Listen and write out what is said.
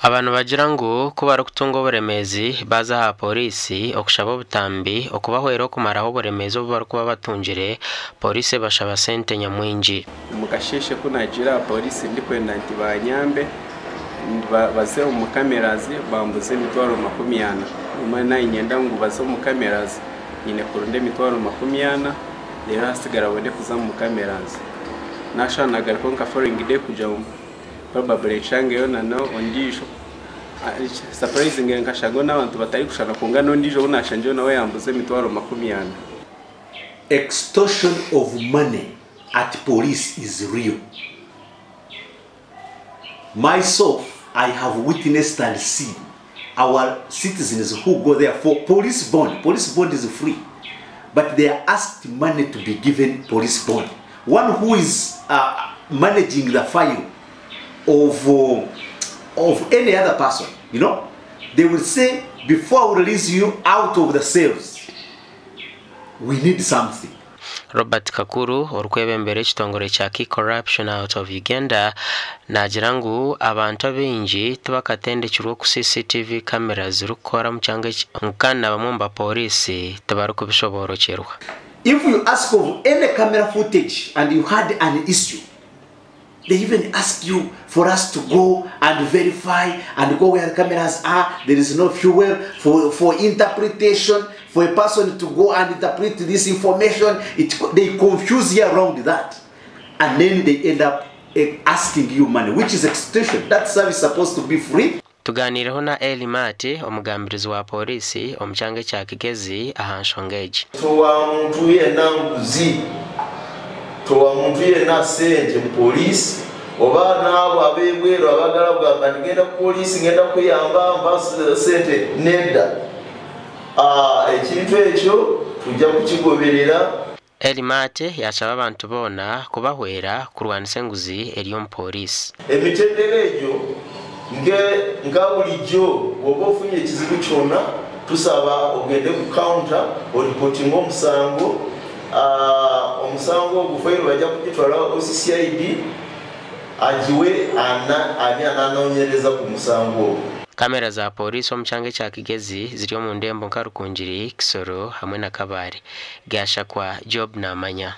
Aba nibagira ngu ku barikutunga oburemeezi baaza aha pooriisi okushaba obutambi okubahwera okumaraho oburemeezi obu barikuba batungire, pooriisi ebashaba sente nyamwingi. Omu kasheeshe ku naagiire aha pooriisi ndikwenda nti banyambe baze omu cameras bambuze emitwaro 40. Mbwenu naanye niinyenda ngu baze omu cameras nyine kurunda emitwaro 40 reero ahasigara babone kuza omu cameras. Naashusha nagarukaho nka following day kugira ngu probably nshangeyo nana ondiijo. Surprisingly nkashangayo n'abantu batarikushushana kwonka n'ondiijo ou naashangireyo nawe yambuza emitwaro 40. Extortion of money at police is real. Myself I have witnessed and seen our citizens who go there for police bond. Police bond is free, but they are asked money to be given police bond. One who is managing the file of any other person, they will say, before we release you out of the cells, we need something. Robert Kakuru orikwebembera ekitongore kya Kick Corruption Out of Uganda naagira ngu abantu abaingi tibakatendekirwe oku CCTV camera zirikukora omu kyanga eki kandi na bamwe omu bapooriisi tibarikubishoboorokyerwa. If you ask of any camera footage and you had an issue, they even ask you for us to go and verify and go where the cameras are. There is no fuel for interpretation, for a person to go and interpret this information. They confuse you around that. And then they end up asking you money, which is extortion. That service is supposed to be free. Tuganiireho na Elly Maate, omugambirizi wa pooriisi omu kyanga ekya Kigezi aha nshonga egi. Towa muntu yenna nguzi, towa muntu yenna sente mu poliisi oba n'abo ab'ebweru abaagala kugamba nti ngenda ku poliisi ngenda kuyamba mpa sente, nedda. Ekintu ekyo tujja kukigoberera. Elly Maate yashaba abantu boona kubahwera kurwanisa enguzi eri omu pooriisi. Emitendera egyo nka bulijjo bw'oba ofunye ekizibu kyonna tusaba ogende ku counter oripotinga omusango. Omusango ogwo fayiro bajja kugitwala OCCID agiwe ani ananoonyereza ku musango ogwo. Kamera za pooriisi omu kyanga ekya Kigezi ziri omu ndembo nka Rukungiri, Kisoro hamwe na Kabale. Gashakwa Job Namanya.